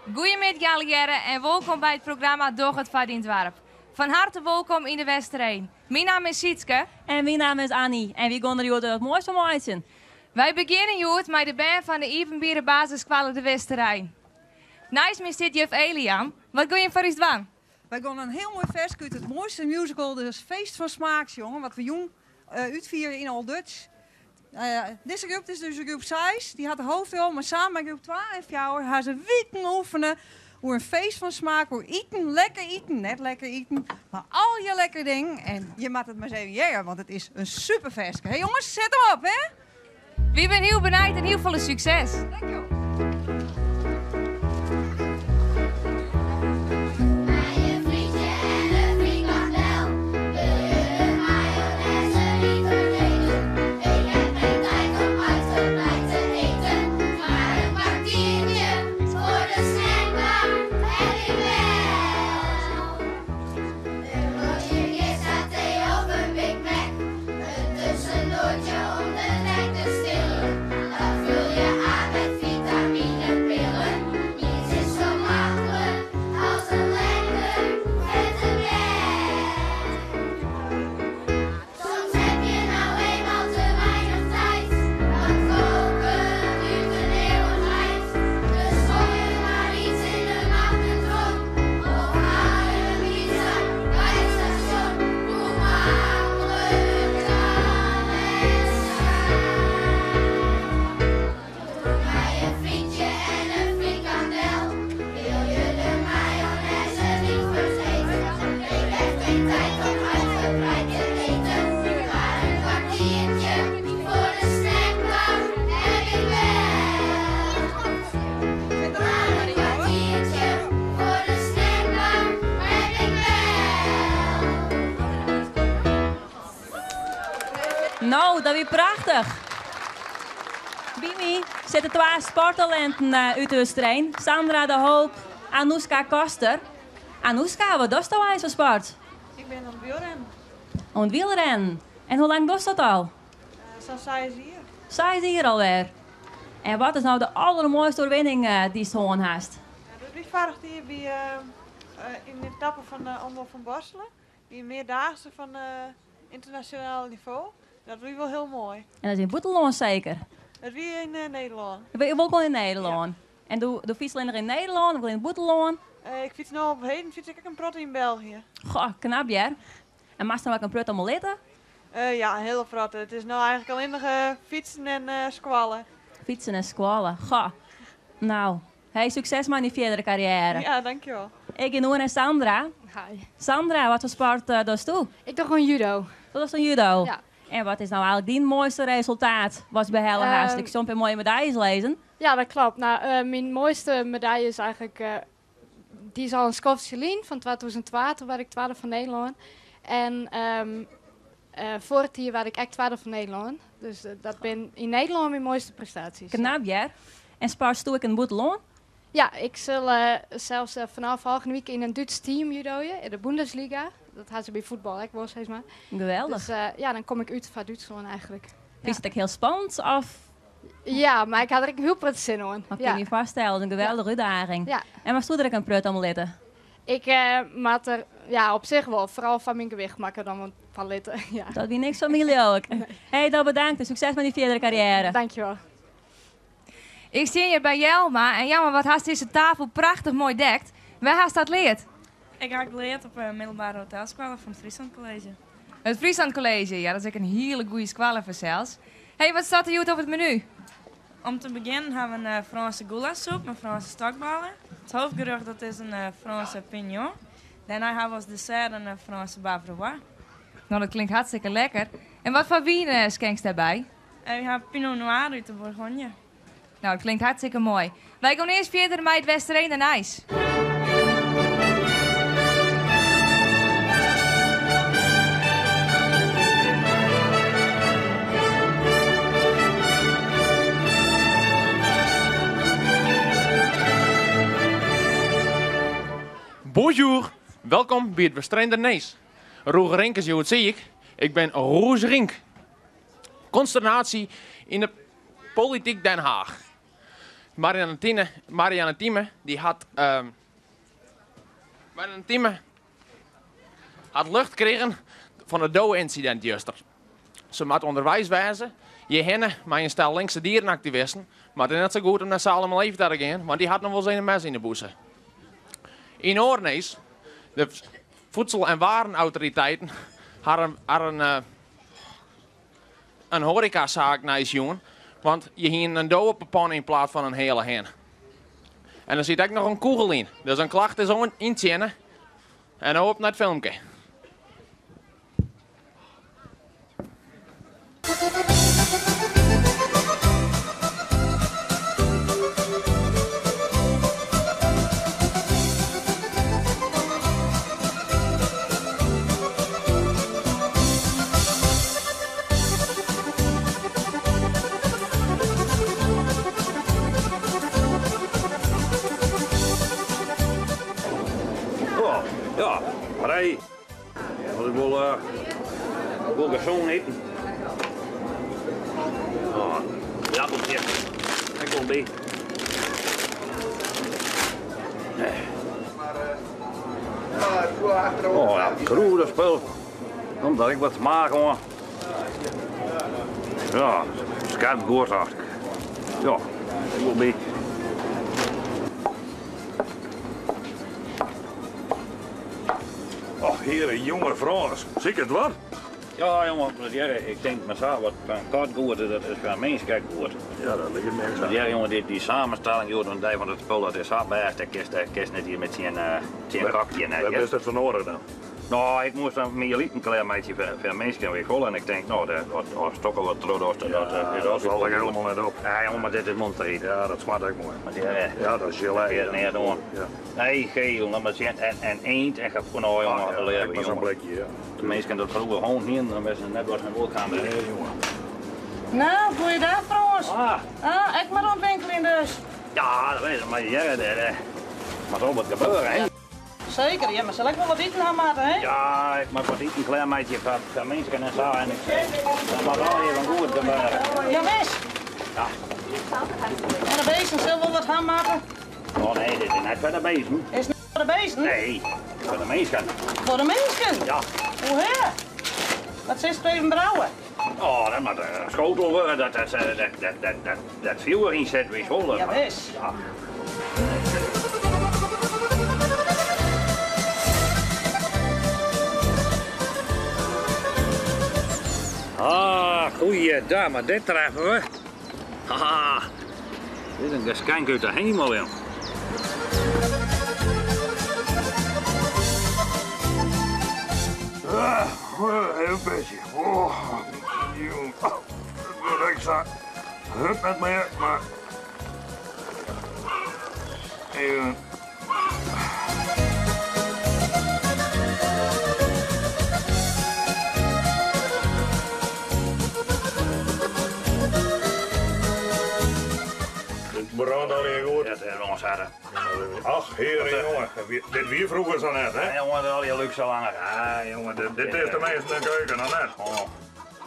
Goeiemiddei allegearre en wolkom by it programma Doch it foar dyn doarp. Fan harte wolkom yn De Westereen. Myn namme is Sietske. En myn namme is Annie en wy gean der hjoed wat moais fan meitsjen. Wy begjinne hjoed mei de bern fan de iepenbiere basisskoalle De Westerein. Neist my stiet juf Elian. Wat gean jim foar ús dwaan? Wy gean in hiel moai ferske út it moaiste musical, dus Feest fan Smaak sjongen, wat we jûn útfiere yn Old Dutch. Dizze groep is dus groep seis, dy hat de hoofdrol, mar samen mei groep twa en fjouwer ha se wiken oefene oer in feest fan smaak, oer iten, lekker iten, net lekker iten, mar allegear lekkere dingen. En je moatte it mar ris even hearre, want it is in super ferske. Hé jonges, set him op, hè? Wy binne hiel benijd en hiel folle sukses. Dankjewol. No, dat wie prachtich. By my sitte twa sporttalinten út De Westereen. Sandra de Hoop, Anouska Koster. Anouska, wat dochsto eins foar sport? Ik bin oan it wielrennen. Oan it wielrennen. En hoe lang dochst dat al? Sa'n seis jier. Seis jier alwer. En wat is no de allermoaiste oerwinning dy'tst hân hast? Dat wie foarich jier by yn de etappe fan de Omloop fan Borsele. Wie in meardaagse fan ynternasjonaal nivo. Dat wie wol hiel moai. En dat is yn it bûtenlân seker? Dat wie yn Nederlân. Dat wie wol yn Nederlân. En do, do fytst allinnich yn Nederlân of yn it bûtenlân? Ik fyts no op heden fyts ik ek in protte yn België. Goh, knap hear. En moatst dan ek in protte om litte? Ja, in hiele protte. It is no eigentlik allinnich fytsen en skoalle. Fytsen en skoalle. Goh. No, hey, sukses mei dyn fierdere karriêre. Ja, dankjewol. Ik gean oer nei Sandra. Hi. Sandra, wat foar sport dochsto? Ik doch oan judo. Do dochst oan judo? Ja. En wat is no eigentlik dyn moaiste resultaat watst behelle hast? Ik sjoch in pear moaie medaljes lizzen. Ja, dat klopt. No, myn moaiste medalje is eigentlik dy is al in skoftsje lyn, fan 2002, doe waard ik twadde fan Nederlân. En foarich jier waard ik ek twadde fan Nederlân. Dus dat binne yn Nederlân myn moaiste prestaasjes. Knap hear. En sportsto ek yn it bûtenlân? Ja, ik sil sels fanôf folgjende wike yn in Dútsk team judoje, yn de Bundesliga. Dat ha se by fuotbal ek wol, sis mar. Geweldich. Dus ja, dan kom ik út foar Dútslân eigentlik. Fynst it ek hiel spannend of? Ja, mar ik ha der ek in hiel protte sin oan. Dat kin ik my foarstelle, dat is in geweldige útdaging. Ja. En moatsto der ek in protte om litte? Ik moat der, ja, op sich wol. Foaral foar myn gewicht moat ik der dan wat fan litte. Ja. Dat wie niks foar my leau ik. Hey, dan bedankt en sukses mei dyn fierdere karriêre. Dankjewol. Ik stean hjir by Jelma en Jelma, wat hast dizze tafel prachtich moai dekt. Wêr hast dat leard? Ik ha it leard op de middelbare hotelskoalle fan it Friesland College. It Friesland College, ja dat is ek in hiele goede skoalle fansels. Hey, wat staat der hjoed op it menu? Om te begjinnen ha we in Frânse goelassoep mei Frânse stokballen. It hoofdgerecht dat is in Frânse pignon. Dêrnei ha we as dessert in Frânse bavarois. No, dat klinkt hartstikke lekker. En wat foar wyn skenkst dêrby? Wy ha Pinot Noir út de Bourgogne. No, it klinkt hartstikke moai. Wy gean earst fierder mei it Westereender Nijs. Bonjour, welkom by it Westereender Nijs. Roger Rink is hjoed siik, ik bin Roos Rink. Konsternatie yn de polityk Den Haag. Marianne Tine, Marianne Thieme, dy hat Marianne Thieme hat lucht krigen fan it dowe-ynsidint juster. Se moat ûnderweis wêze hjirhinne mei in stel linkse dierenaktivisten, mar it is net sa goed om nei Salomon Levy ta te gean, want dy hat noch wolris in mes yn 'e bûse. Yn oar nijs, de Voedsel en Warenautoriteiten hawwe in hoarekasaak neisjoen, want je hienen in do op 'e panne yn plaat fan in heale hin. En der siet ek noch in kûgel yn, dus in klacht is yntsjinne. En no op nei it filmke. Oh, ja, maar Want ik wol, uh, wol gezond eten. Oh, ja, komt hier. Ik kom bij. Oh ja, krûdespul. Omdat ik wat smaak oan. Ja, skerp goed Ja, ik wol by. Och heare, jonge Frâns, sil ik it wat? Ja, jonge, hearre, ik tink mar sa, wat foar in kat goed is, dat is foar in minsk ek goed. Ja, dat liket my ek sa. Hearre, jonge, dy samenstelling hjoed oan de dei fan it spul, dat is sa bêst, dêr kinst, dêr kinst net hjir mei tsjin, tsjin kokje net. Wêr bist dat foar noadich dan? No, ik moast dan myn iten klearmeitsje foar minsken, weet ik wol, en ik tink, no, as toch al wat troch dochst, dat is dat falt ek helemaal net op. Nee, jonge, mar dit is monter. Ja, dat smaakt ek moai. Want ja, ja, dat is gelei. Ja, neat oan. Ja. Nee, geel, no mar sjen, en eend en no, jonge, ah, ja, leave, jonge. Zo'n blikje, ja. De minsken dat vroeger gewoon hienen, dan wisten ze net wat ze wol kamen. Nee, jonge. Nou, goeiedag Frans. Ah. Ah, ek mar oan it winkeljen dus. Ja, dat is het, mar ja, der moat wol wat gebeuren, hè. Seker, ja, mar sil ek wol wat iten ha moatte, hè? Ja, ik moat wat iten klearmeitsje foar minsken en sa. En ik, dat moat al even goed gebeuren. Ja, wis. Ja. En de beesten sil wol wat ha moatte? Oh nee, dit is net foar de beesten. Is net foar de beesten? Nee, foar de minsken. Foar de minsken? Ja. Hoe hè? Wat silst even brouwe? Oh, dat moat in skotel wurde, dat, dat, dat, dat, dat, dat, dat fjoer ynset, wist wol. Ja, wis. Ja. Ah, goeiedag, mar dit treffe we. Haha, dit is in geskenk út de hemel, jong. Ah, even beetje. Oh, jong. Het wordt echt zo. Hup met me, maar. Even. Het brandt al goed. Ja, het is wel eens Ach, heren, jongen. Dit wie vroeger zo net, hè? Ja, jongen, al die luxe langer. Ah, jongen, dit is tenminste een keuken, nog net. Oh.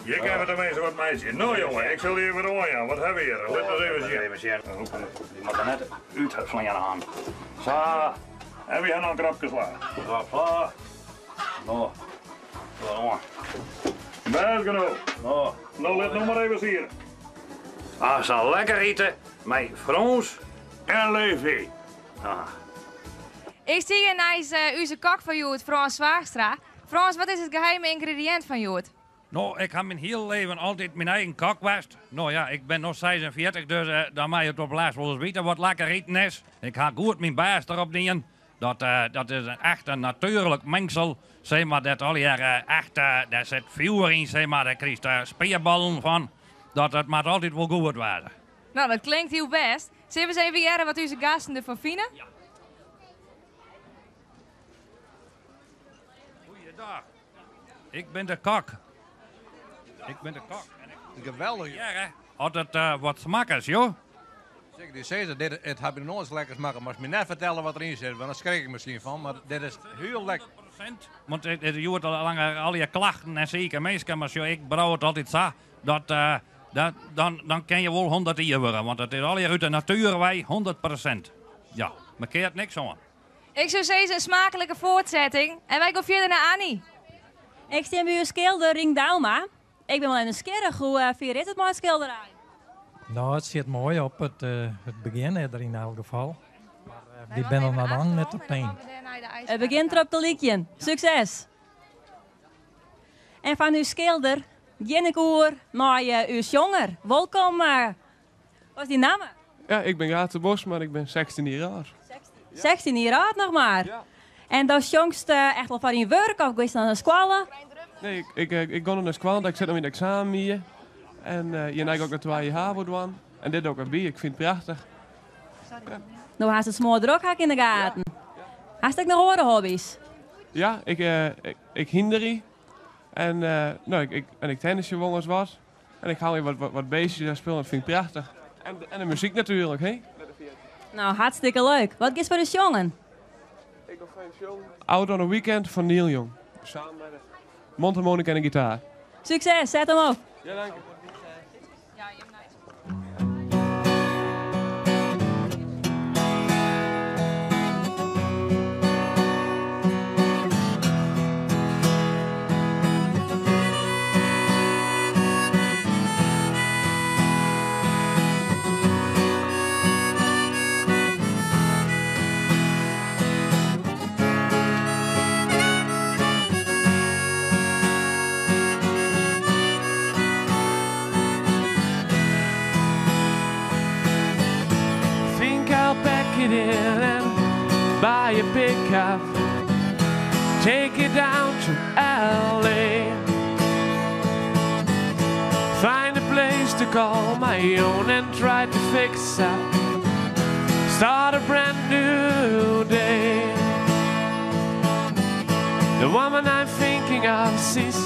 Je kan het tenminste wat meisje. Nou, jongen, ik zal hier weer aan, ja. Wat hebben we hier? Laat eens even zien. Even zien. Die moet er net uit slaan aan. Zo. En we hebben nog een krabje sla. Krab sla. Nou, zo, Best genoeg. Nou. Nou, let nog maar even zien. Ah, zal lekker eten met Frans en Levi. Ah. Ik zie hier naast onze kok van Jood, Frans Zwaagstra. Frans, wat is het geheime ingrediënt van Jood? Nou, ik heb mijn heel leven altijd mijn eigen kok geweest. Nou ja, ik ben nog 46, dus dan mag je het op laatst wel eens weten wat lekker eten is. Ik ga goed mijn baas erop dienen. Dat is een echt een natuurlijk mengsel. Zeg maar, dat al hier echt, daar zit vuur in, zeg maar, daar krijg je spierballen van. Dat het maar altijd wel goed worden. Nou, dat klinkt heel best. Zullen we eens even jaren wat onze gasten ervan vinden? Ja. Goeiedag. Ik ben de kok. Ik ben de kok. Geweldig. Ja, hè? Altijd wat smakkers, joh. Zeker, die Caesar, dit, het heb je nooit zo lekker smaken. Maar als je me net vertellen wat erin zit, want dan schrik ik misschien van. Maar dit is heel lekker. 100%. Want het je hoort al langer al je klachten en zieke mensen. Maar zo, ik brouw het altijd zo dat Dat, dan, dan kin je wol 100 jier wurde, want it is allegear út de natuer wei, 100%. Ja, men keart niks oan. Ik soe sizze in smaaklike foartsetting en wy gean fierder nei Annie. Ik stean by ús skilder Rienk Douma. Ik bin wol even nijsgjirrich, hoe fier is it mei it skilderij? No, it sit moai op it, it begjin is der yn elk gefal. Mar wy binne noch lang net op ein. It begjint derop te lykjen. Sukses! En fan ús skilder gean ik oer nei ús sjonger. Wolkom, wat is dyn namme? Ja, ik bin Gate Bos, mar ik bin 16 jier âld. 16 jier âld noch mar? Ja. En do sjongst echt wol foar dyn wurk of giest dan nei skoalle? Nee, ik, ik, ik gean noch nei skoalle, ik sit noch yn it eksamenjier. En hjirnei gean ik noch 2 jier havo dwaan. En dit doch ik derby, ik fyn it prachtich. No hast it smoardrok ha ik yn de gaten. Hast ek noch oare hobby's? Ja, ik, ik, ik hynderje. En, no, ik, ik, en ik tennisje wolris wat. En ik hou wat, wat, wat beestjes en spul, dat fyn ik prachtich. En, en de muzyk natuerlik, hè? No, hartstikke leuk. Wat giest foar ús sjongen? Ik gean foar jim sjongen. Out on a Weekend fan Neil Young. Samen met de mondharmonica en de gitaar. Sukses, set him op. Ja, dank. Think I'll pack it in and buy a pickup. Take it down to LA. Find a place to call my own and try to fix up. Start a brand new day. The woman I'm thinking of, she's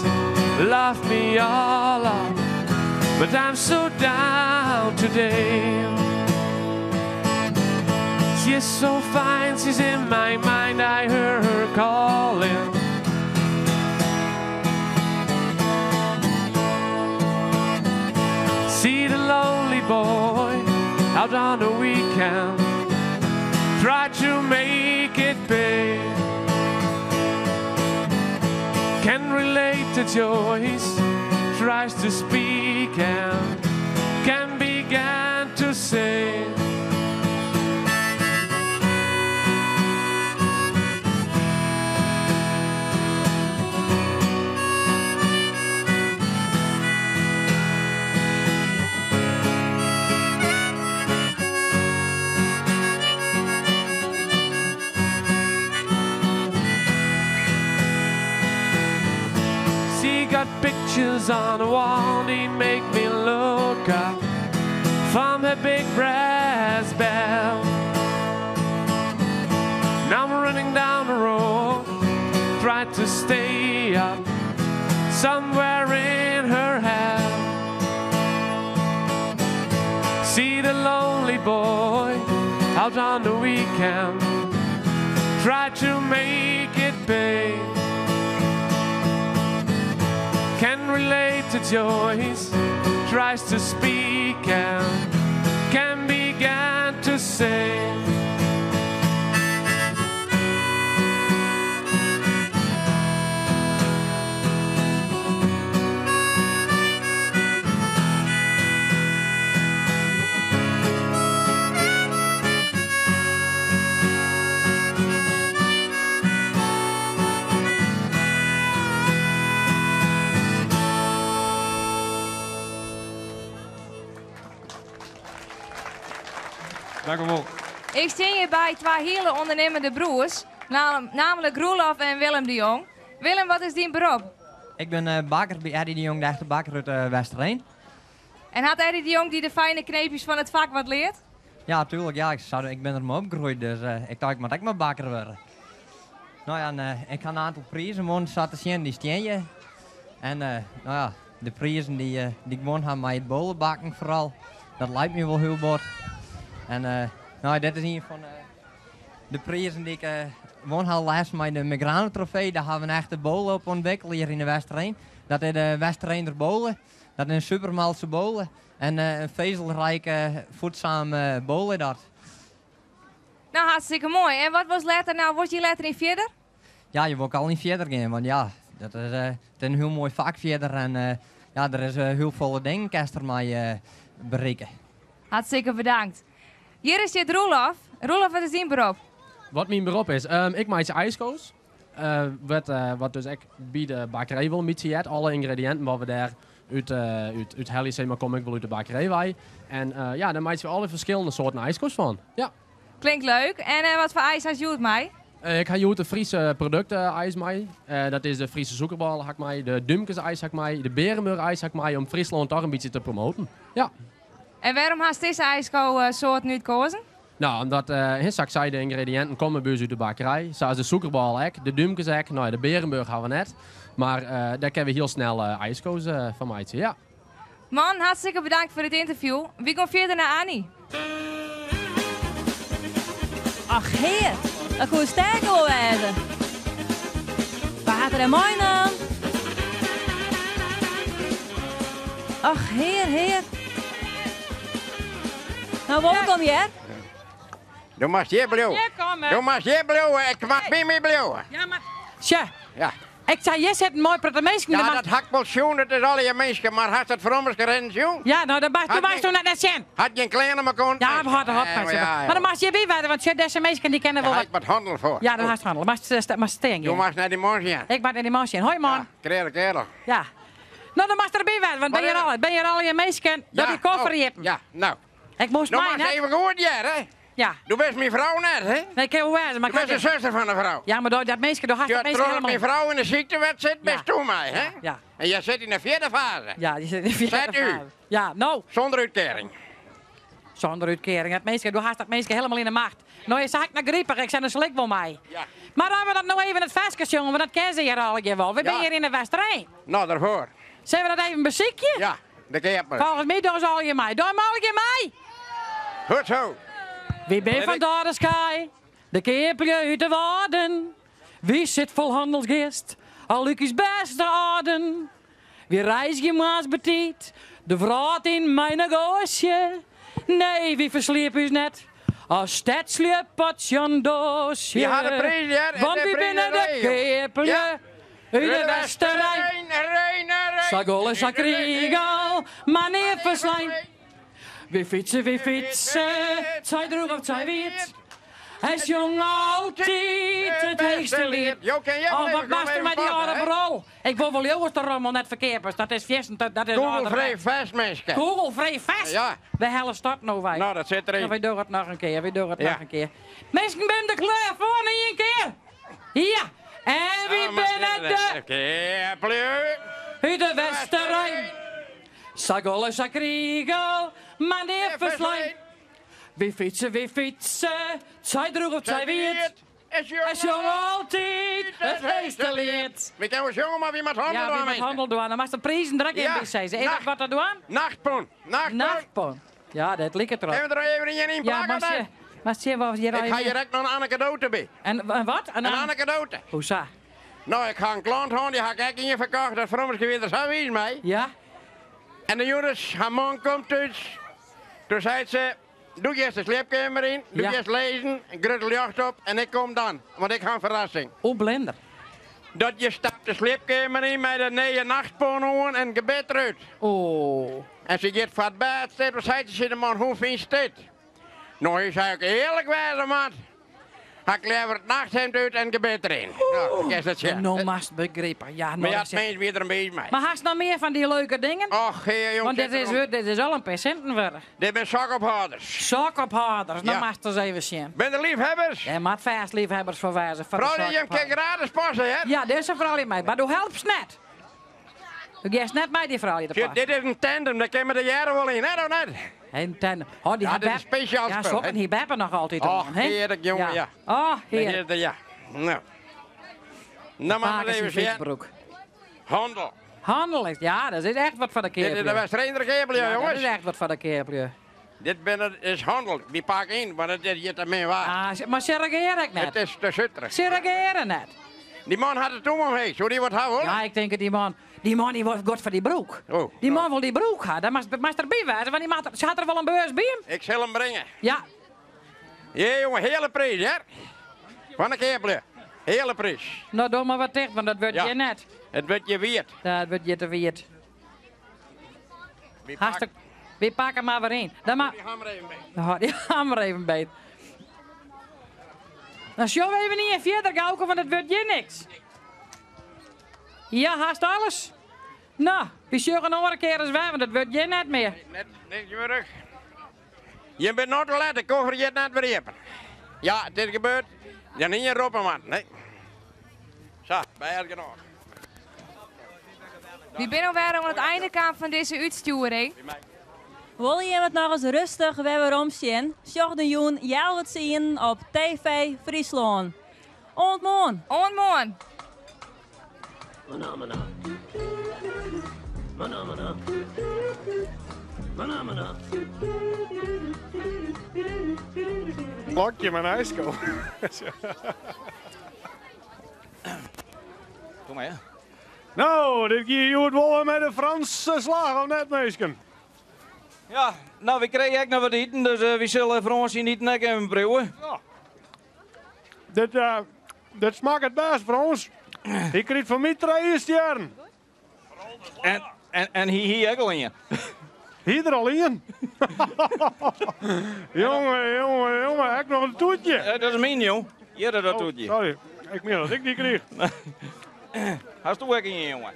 loved me all up. But I'm so down today. She is so fine, she's in my mind. I hear her calling. See the lonely boy out on the weekend. Try to make it big. Can relate to Joyce, tries to speak and can begin to sing. She got pictures on the wall, they make me look up from her big brass bell. Now I'm running down the road, try to stay up somewhere in her head. See the lonely boy out on the weekend, try to make it big. Can relate to Joyce, tries to speak and can begin to sing. Dank u wol. Ik stean hjir by twa hiele ûndernimmende broers, namelijk Roelof en Willem de Jong. Willem, wat is dyn berop? Ik bin eh, bakker by Eddie de Jong, de echte bakker út uh, Westereen. En hat Eddie de Jong dy de fijne kneepjes fan it fak wat leard? Ja, tuerlik. Ja, ik, zou, ik bin der mei opgroeid, dus uh, ik tocht ik moat ek mar bakker wurde. No ja, en, uh, ik ha in oantal prizen wûn, sa te sjen, dy stean hjir. En uh, no ja, de prizen dy't uh, dy't ik wûn ha mei it bolebakken foaral, dat leit my wol hiel bot. En uh, no, dit is ien fan... De prizen dy't ik wûn ha lêsten mei de Migrano Trofee, dêr hawwe we in echte bôle op ûntwikkele hjir yn de Westereen. Dat is de Westereender bôle. Dat is in supermalse bôle en in vezelrijke, voedzame bôle dat. Nou, hartstikke moai. En wat wolst letter, nou, wolst hjir letter yn fierder? Ja, hjir wol ik al yn fierder gean, want ja, dat is, it is in hiel moai fak fierder en ja, der is hiel folle dingen kinst der mei berikke. Hartstikke bedankt. Hjir is hjir Roelof. Roelof, wat is dyn berop? Wat myn berop is? Ik meitsje ijsko's. Wat, wat dus ek by de bakkerij wol in bytsje heart. Alle yngrediïnten wat we dêr út, út, út helje, sis mar, komme ek wol út de bakkerij wei. En ja, dêr meitsje we alle ferskillende soarten ijsko's fan. Ja. Klinkt leuk. En wat foar ijs hast hjoed mei? Ik ha hjoed de Friese produkte-ijs mei. Dat is de Friese sûkerbôle ha ik mei, de Dúmkes-ijs ha ik mei, de Bearenburch-ijs ha ik mei om Fryslân toch in bytsje te promoten. Ja. En wêrom hast dizze ijsko-soarten útkoazen? Nou, omdat, hè, sa't ik sei, de yngrediïnten komme by ús út de bakkerij. Sa as de sûkerbôle ek, de dúmkes ek. Nou ja, de Bearenburch ha we net. Mar dêr kinne we hiel snel ijsko's fan meitsje, ja. Man, hartstikke bedankt foar dit ynterview. Wy gean fierder nei Annie. Ach hear, dat koe sterker wol wêze. Wa hat er meinaam? Ach hear, hear. Nou, wolkom hear. Do moatst hjir bliuwe. Do moatst hjir bliuwe. Ik moat by my bliuwe. Ja, mar. Sjoch. Ja. Ik sei, hjir sitte in moai protte minsken. Ja, dat ha ik wol sjoen, it is allegear minsken, mar hast it frommeske rinnen sjoen? Ja, no, dat moatst, do moatst toen net net sjen. Hat gjin klean om 'e kont. Ja, we hadden hot Ja, ja. Mar dan moatst hjir by wêze, want sjoch, dizze minsken dy kinne wol Dêr ha ik wat hannel foar. Ja, dan hast hannel. Moatst, moatst stean Do gean. moatst nei dy man sjen. Ik moat nei dy man sjen. Hoi man. Kreare kerel. Ja. No, dan moatst derby wêze, want bin hjir al, bin hjir allegear minsken dat dy koffer oh, iepen. Ja, no. Ik moast No mei, moatst net. even goed hearre, hè? Ja. Do bist myn frou net, hè? Nee, kin wol wêze, mar Do bist de suster fan de frou. Ja, mar dat minsken, do hast dat minsken Trochdat helemaal... myn frou yn de siektewet sit, bist do mei, hè? Ja. En hja sit yn de fjirde fase. Ja, dy sit yn de fjirde Zet u. fase. Ja, no. Sûnder útkearing. Sûnder útkearing. Dat minsken, do hast dat minsken helemaal yn de macht. No, je sei ik no gripich, ik sei, dan sil ik wol mei. Ja. Mar as we dat no even it ferske sjonge, want dat ken se hjir allegear wol. We binne Ja. hjir yn de Westereen. No, derfoar. Sille we dat even besykje? Ja, de keaper. Folgens my dogge se allegear mei. Dogge jim allegear mei? Goed zo. Wy binne fan Dâderskaai, de keaplju út de Wâlden. Wy sit fol hannelsgeast, al lykas bêste âlden. Wy reizgje moarns betiid, de wrâld yn mei negoasje. Nee, wy fersliepe ús net, as stedslju potsjandoasje. Wy ha de priis, hear, en Want de wy priis binne is de regel. keaplju Ja. út de Westereen. Sa gol en sa krigel, mar nea ferslein. Wy fytse, wy fytse, 't sy droech of 't sy wiet. En sjonge altyd it heechste liet. Jo kin hjir Oh, wol wat even moatst der mei dy passe, âlde hè? brol? Ik wol wol leauwers de rommel net ferkeapers. Dat is fierstente, dat is Kogelvrij âlderwetsk. vest, minsken. Kogelvrij vest? Ja. Wêr hellest dat no wei? Nou, dat sit deryn. Nou, wy dogge it noch in kear, wy dogge it Ja. noch in kear. Minsken, binne der klear foar noch ien kear? Ja. En wy Nou, maar binne de keaplju út de Westereen. Sa gol en sa krigel, mar nea ferslein. Wy fytse, wy fytse, 't sy droech of 't sy wiet. En sjonge altyd it heechste liet. Wy kinne wol sjonge, mar wy moatte hannel Ja, dwaan, wy moatte minsken. hannel dwaan. Dan moatst de prizen der ek Ja. even by sizze. Is dat wat te dwaan? Nachtpon. Nachtpon. Nachtpon. Ja, dat liket derop. Even der even ien yn Ja, plakken moatst dan. je, moatst sjen wat hjir Ik ha hjir ek noch in anekdoate by. En, en wat? In anekdoate. Hoe sa? Nou, ik ha in klant hân, dy ha ik ek ien ferkocht. Dat frommeske wie der sa wiis mei. Ja. En de jûns, har man komt thús. Toen sei se, doe giest de sliepkeamer yn, doe Ja. giest lêzen, in grutte ljocht op en ik kom dan, want ik ha in ferrassing. O, blinder. Dat je stapt de sliepkeamer yn mei de nije nachtpon oan en gebit derút. O. En se giet foar it bêd sitten, wat sei se tsjin de man, hoe fynst dit? No, hy sei, ik earlik wêze moat, ha ik leaver it nachthimd út en gebit deryn. Nou, kinst dat sjen. No moatst begripe. Ja, no Mar ja, is it mins wie der in wiis mei. Mar hast noch mear fan dy leuke dingen? Och, hear, jong, Want dit sit is, derom. dit is al in pear sinten wurdich. Dit binne sokophâlders. Sokophâlders, no Ja. moatst ris even sjen. Binne der liefhebbers? Dêr moat fêst liefhebbers foar wêze. Foar de Froulju, jim kin sokophâlders. gratis passe, hear. Ja, dizze froulju mei, mar do helpst net. Do giest net mei dy froulju te Sjoch, pas. dit is in tandem, dêr kinne we de jaren wol yn, hè, no net? Een tandem. Oh, dy Ja, hat dit is Bep- speciaal Ja, spul, sokken hè. hie Beppe noch altyd Och, oan, hè? hearlik, jonge, ja. Oh, hearlik. Ja. Nou. Nou, maar maar Pake even syn sjen. fietsbroek. Handel. Handel is, ja, dat is echt wat foar de Dit is de keaplju. Westereender keaplju, Ja, dat jongens. is echt wat foar de keaplju. Dit binne is handel. Wy pakke yn, want it is hjir te min waar. Ah, mar se reagearre ek net. It is te sutterich. Se reagearre net. Dy man hat de tûm omheech. Soe dy wat ha wolle? Ja, ik tink dat dy man, dy man dy wol goed foar dy broek. Oh. Dy man wol dy broek ha. Dan moatst, moatst derby wêze, want dy moat, se hat der wol in beurs by him. Ik sil him bringe. Ja. Hjir jonge, heale priis hear. Fan de keaplju. Heale priis. No, doch mar wat ticht, want dat wurdt Ja. hjir net. It wurdt hjir wiet. Ja, it wurdt hjir te wiet. Hartstikke. Wy pakke mar wer yn. Dan ma Die hammer even beet. Ja, die hammer even beet. Dan sjogge we even ien fierder, Gauke, want it wurdt hjir niks. Ja, hast alles? No, wy sjogge in oare kear ris wer, want it wurdt hjir net mear. Net, net wurdich. Je bent nog te let, de koffer giet net wer iepen. Ja, it is gebeurd. Dan ien roppen man. Nee. Sa, by genôch. Wy binne alwer oan it einde kaam fan dizze útstjoering. Wolle jim it noch ris rêstich wer werom sjen? Sjoch de jûn 9:30 op TV Fryslân. Oant moarn. Oant moarn. Mana mana. Mana mana. Mana mana. Blokje met een ijsko. Kom maar, ja. No, dit gie hjoed wol mei de Franse slach, of net, minsken? Ja, no, wy krije ek noch wat iten, dus uh, wy sille Frâns syn iten ek even priuwe. Ja. Dit, uh, dit smakket bêst, Frâns. Hy kriget fan my trije stjerren. En, en, en hy hie ek al ien. Hie der al ien? jonge, jonge, jonge, ek noch in toetje. Uh, dat is myn, jong. Hjir dat oh, toetje. Sorry, ik mien dat ik dy krige. Hasto ek ien, jonge?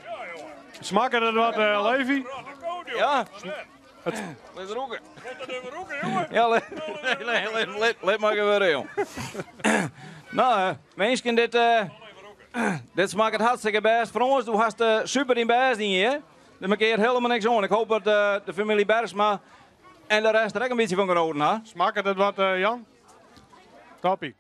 Smakket it wat, uh, Levi? Ja. Het... Lit rûke. Ja, lit, lit, lit, lit mar gebeuren, jong. No, uh, minsken, dit, uh, dit smakket hartstikke bêst. Frâns, do hast uh, super dyn bêst dien hjir. Der mankearret hielendal niks oan. Ik hoop dat uh, de famylje Bergsma en de rest der ek in bytsje fan genoten ha. Smakket it wat, uh, Jan? Toppie.